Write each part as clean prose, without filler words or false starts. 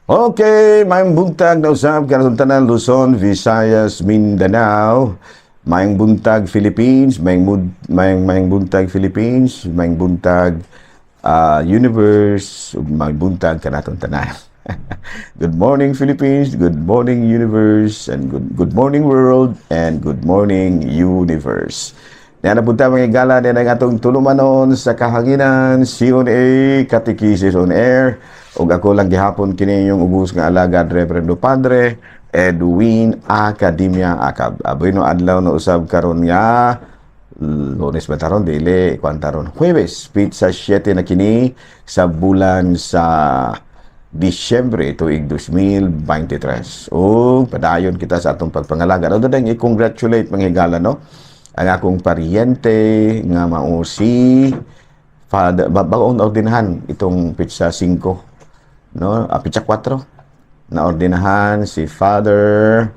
Okay, maayong buntag na usab kanatong tanan, Luzon, Visayas, Mindanao. Maayong buntag, Philippines, maayong buntag, Philippines, maayong buntag, universe, ug maayong buntag kanatong tanan. Good morning, Philippines, good morning, universe, and good morning, world, and good morning, universe. Niana punta, mga higala, niya ang atong tulumanon sa kahanginan, C1A, Catechesis on Air. Ug ako lang gihapon kini inyong ubos nga alagad, Reverendo Padre Edwin Academia Acab. Aboy no adlaw na usab karon nga Lunes ba taron, dili kuan taron, Huwebes, petsa 7 na kini sa bulan sa Disyembre tuig 2023. O padayon kita sa atong pagpangalaga. Ano dang i-congratulate, mga higala, no? Ang akong paryente nga mao si Father, bagong naordinahan itong petsa 5, no? Ah, petsa 4 naordinahan si Father,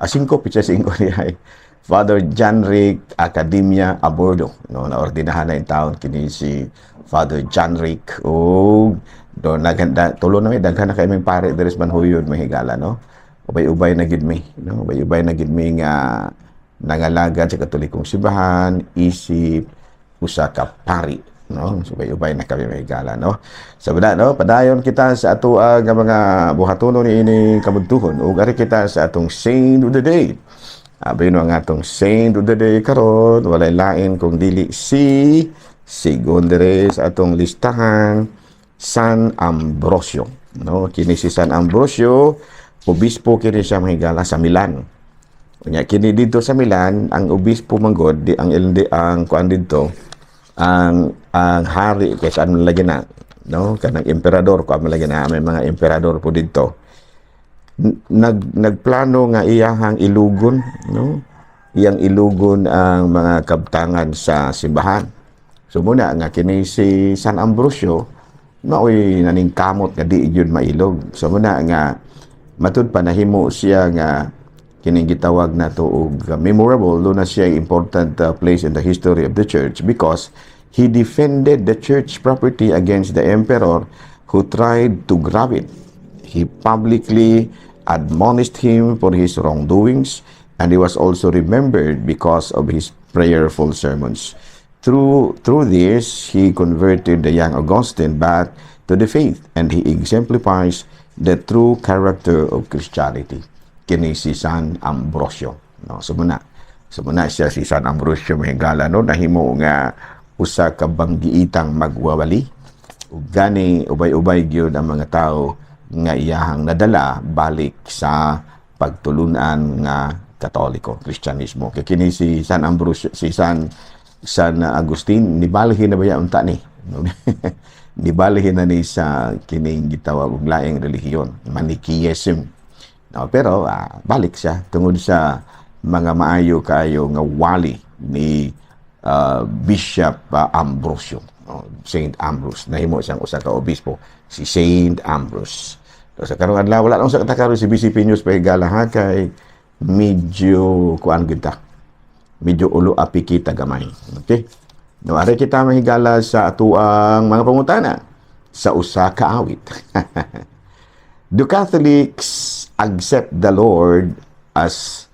5, petsa 5 niya, Father John Rick Academia Abordo, no? Naordinahan na intawon kini si Father John Rick ug do naganda tulo na mi, daghan na kay ming pare diri sa Manhuyod, mga higala, no? Ubay-ubay na gid mi, no? Ubay-ubay na gid mi nga nangalagad sa Katolikong Simbahan isip usa ka pari, no? So ubay-ubay na kami, mga higala, no? Sa bada, no, padayon kita sa ato nga mga buhatonon niini kabuntuhon ug ari kita sa atong saint of the day. Abi no, ang atong saint of the day karon walay lain kung dili si, sigon dire sa atong listahan, San Ambrosio, no? Kini si San Ambrosio, obispo kini siya, mga higala, sa Milan. Unya kini dito sa Milan, ang obispo manggod di ang di, ang kuan didto, ang hari kay saan man lagi na, no, kanang emperador kuan man lagi na, may mga emperador po didto. Nagplano nga iyahang ilugon, no, iyang ilugon ang mga kabtangan sa simbahan. So muna nga kini si San Ambrosio maoy naningkamot nga di gyud mailog. So muna nga matud pa nahimo siya nga kining gitawag nato og memorable, duna siya important place in the history of the church because he defended the church property against the emperor who tried to grab it. He publicly admonished him for his wrongdoings, and he was also remembered because of his prayerful sermons. Through this, he converted the young Augustine back to the faith, and he exemplifies the true character of Christianity. Kini si San Ambrosio. No, so muna siya si San Ambrosio, mga higala, no, nahimo nga usa ka banggiitang magwawali. Ug gani ubay-ubay gyud ang mga tao nga iyahang nadala balik sa pagtulunan nga Katoliko, Kristyanismo. Kay kini si San Ambrosio, si San Agustin, nibalhin na ba unta ni? Nibalhin na ni sa kining gitawag og laing relihiyon, Manichaeism. No, pero balik siya tungod sa mga maayo kaayo nga wali ni Bishop Ambrosio, no, Saint Ambrose. Nahimo siyang usa ka obispo, si Saint Ambrose. So, sa karong adlaw wala lang sa katakaron si BCP News, pahigala ha, kay medyo kuan gyud ta. Medyo ulo api kita gamay. Okay? No, ari kita, mga higala, sa atuang mga pangutana sa usa ka awit. Do Catholics accept the Lord as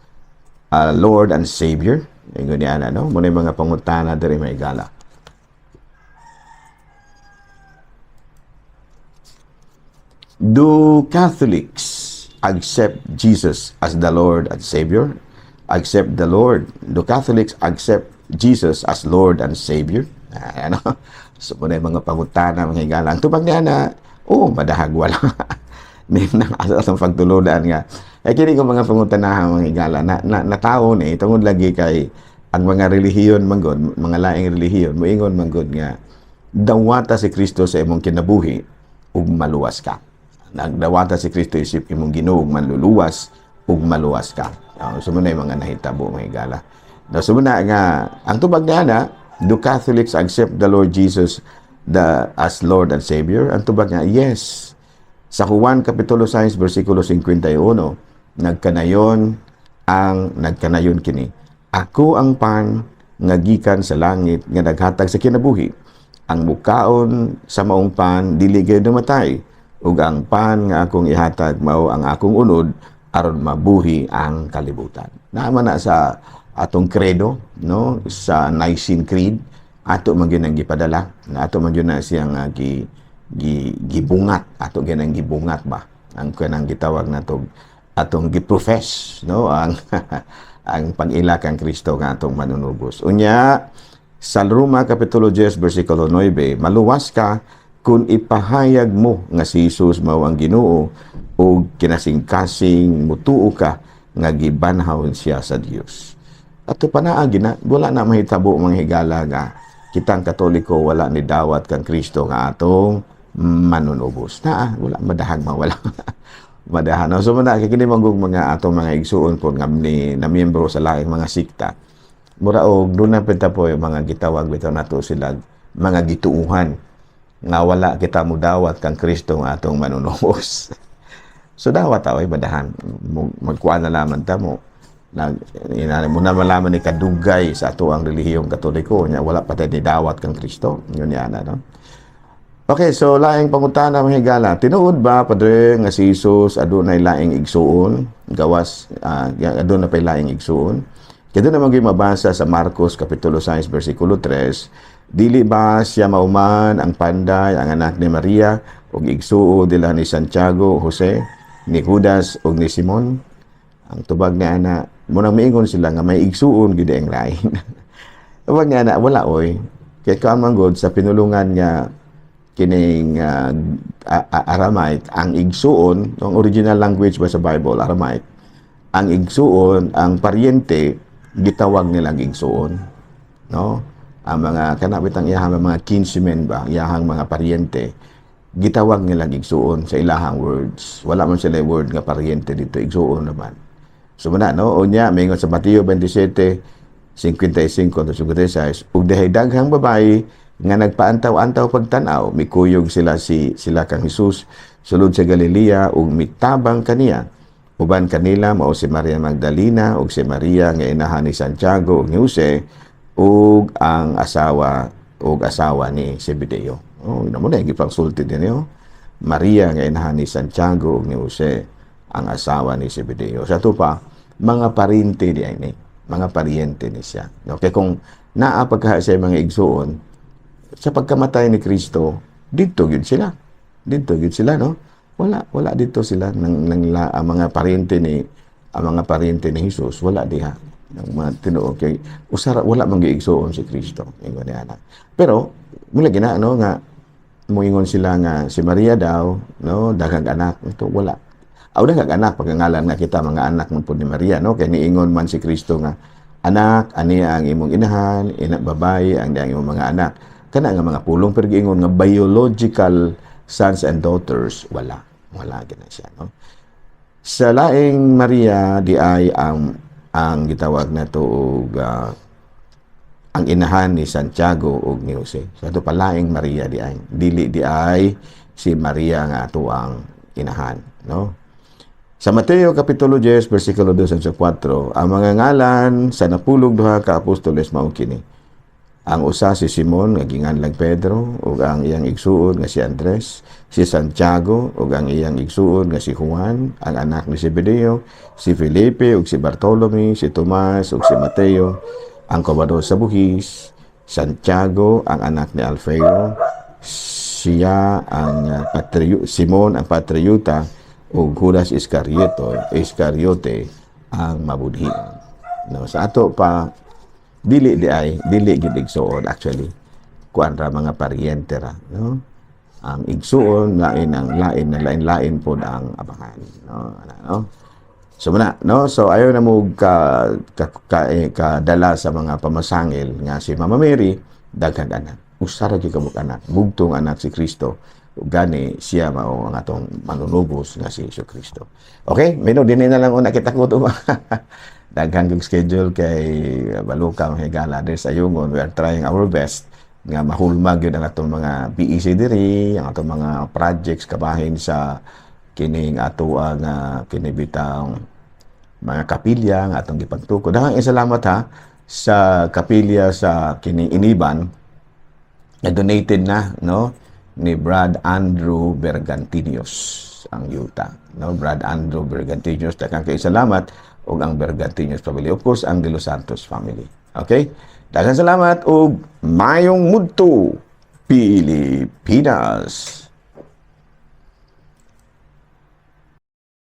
a Lord and Savior? Ingon niya na, no? Muna yung mga pangutana diri, mga higala. Do Catholics accept Jesus as the Lord and Savior? Accept the Lord. Do Catholics accept Jesus as Lord and Savior? Ah, ano? So, muna yung mga pangutana, mga higala. Ang tubag niya na, oh, madahag wala. Ni na asa atong pagtulunan nga. Eh, kini ko mga pangutana, mga higala, na tao ni, tungod lagi kay ang mga relihiyon manggod, mga laing relihiyon, moingon manggod nga, dawata si Kristo sa imong kinabuhi ug maluwas ka. Nagdawata si Kristo isip imong Ginoo ug manluluwas ug maluwas ka. So muna yung mga nahitabo, mga higala. No, so muna nga ang tubag niya na, do Catholics accept the Lord Jesus the as Lord and Savior? Ang tubag niya, yes. Sa Juan Kapitulo 6 versikulo 51, nagkanayon ang nagkanayon kini. "Ako ang pan nga gikan sa langit nga naghatag sa kinabuhi. Ang mukaon sa maong pan dili gayud namatay. Ug ang pan nga akong ihatag mao ang akong unod aron mabuhi ang kalibutan. Naa man na sa atong credo, no, sa Nicene Creed, ato man gyud ang gipadala, na ato man gyud na siyang gi, gi gibungat, ato gyud ang gibungat ba ang kanang gitawag nato, atong giprofess, no, ang ang pag-ila kang Kristo nga atong manunubos. Unya sa Roma kapitulo 10 bersikulo 9, maluwas ka kung ipahayag mo nga si Jesus mao ang Ginoo ug kinasingkasing mutuo ka nga gibanhaw siya sa Dios. Ato pa naa gina, wala na mahitabo, mga higala, nga kitang Katoliko wala ni dawat kang Kristo nga atong manunubos. Naa, wala madahag, mawala madahan. No? So man kay kini manggug mga atong mga igsuon po nga ni na miyembro sa laing mga sikta. Mura og doon na pita po yung mga gitawag bitaw nato sila mga gituuhan nga wala kita mudawat kang Kristo nga atong manunubos. So dawat ta oy, madahan. Magkuan na lamang ta mo nag ina mo na malaman ni kadugay sa ato ang relihiyong Katoliko nya wala pa tayo ni dawat kang Kristo. Yun yan, no? Okay, so laing pangutana, mga higala. Tinuod ba, Padre, nga si Jesus adunay laing igsuon? Gawas aduna pay laing igsuon? Kaya doon naman gyud mabasa sa Marcos kapitulo 6 bersikulo 3, dili ba siya mauman ang panday, ang anak ni Maria, ug igsuo dila ni Santiago, Jose, ni Judas ug ni Simon? Ang tubag ni ana, munang miingon sila nga may igsuon gid ang lain. Tubag ni ana, wala oy. Kaya kaan man gud sa pinulungan nga kining Aramaic, ang igsuon, ang original language ba sa Bible, Aramaic, ang igsuon, ang paryente, gitawag nilang igsuon. No? Ang mga kana bitang iyahang mga kinsmen ba, iyahang mga paryente, gitawag nilang igsuon sa ilahang words. Wala man sila word nga paryente dito, igsuon naman. So muna, no? Unya, mingon sa Mateo 27, 55 to 56, ug dihay daghang babae nga nagpaantaw-antaw pagtan-aw, mikuyog sila si sila kang Hesus sulod sa Galilea ug mitabang kaniya. Uban kanila mao si Maria Magdalena ug si Maria nga inahan ni Santiago ug ni Jose ug ang asawa ug asawa ni Zebedeo. Oh, ina mo na gipangsulti din niyo. Maria nga inahan ni Santiago ug ni Jose, ang asawa ni Zebedeo. Sa ato pa, mga parente di ay ni, mga pariente ni siya. Okay, kung naa pagka sa mga igsuon, sa pagkamatay ni Kristo, dito gyud sila. Dito gyud sila, no? Wala, wala dito sila nang, nang la, ang mga parente ni Jesus, wala diha. Ang mga tinuod kay usara wala man giigsuon si Kristo. Ingon niya na. Pero mula gina, no, nga moingon sila nga si Maria daw, no, daghang anak ito, wala. Aw, daghang anak pagkangalan nga kita mga anak man pud ni Maria, no, kay niingon man si Kristo nga, "Anak, ani ang imong inahan, ina babae, ang ang imong mga anak." Kana nga mga pulong, pero giingon nga biological sons and daughters, wala. Wala gina siya, no? Sa laing Maria di ay ang gitawag nato og ang inahan ni Santiago ug ni Jose. Sa ato palaing Maria di ay dili di ay si Maria nga ato ang inahan, no? Sa Mateo kapitulo 10 bersikulo 2 sa 4, ang mga ngalan sa napulog duha ka apostoles mao kini. Ang usa si Simon nga ginganlag Pedro ug ang iyang igsuon nga si Andres, si Santiago ug ang iyang igsuon nga si Juan, ang anak ni Zebedeo, si Felipe ug si Bartolome, si Tomas ug si Mateo, ang kobador sa buhis, Santiago ang anak ni Alfeo, siya ang Simon ang patriota ug Judas Iscariote, Iscariote ang mabudhi. No, sa ato pa, dili di ay dili gid igsuon actually. Kuan ra, mga paryente ra, no? Ang igsuon lain, ang lain na lain-lain pod ang abangan, no? Ana, no? So muna, no? So ayaw na mo ka, ka, ka, eh, kadala sa mga pamasangil nga si Mama Mary daghang anak. Usa ra gyud ka anak, bugtong anak si Kristo. Ug gani siya mao ang atong manunubos nga si Hesus Kristo. Okay, mino dinhi na lang una kita ko to. Daghang kog schedule kay baluka, mga higala diri sa Ayungon. We are trying our best nga mahulmag yun ang atong mga BEC diri, ang atong mga projects kabahin sa kining ato ang kinibitang mga kapilya nga atong gipagtukod. Daghang salamat ha sa kapilya sa kining Iniban na donated na, no? ni Brad Andrew Bergantinios ang yuta, no? Brad Andrew Bergantinios, daghang kay salamat ug ang Bergantinios family, of course ang De Los Santos family. Okay, daghang salamat ug mayong mudto, Pilipinas.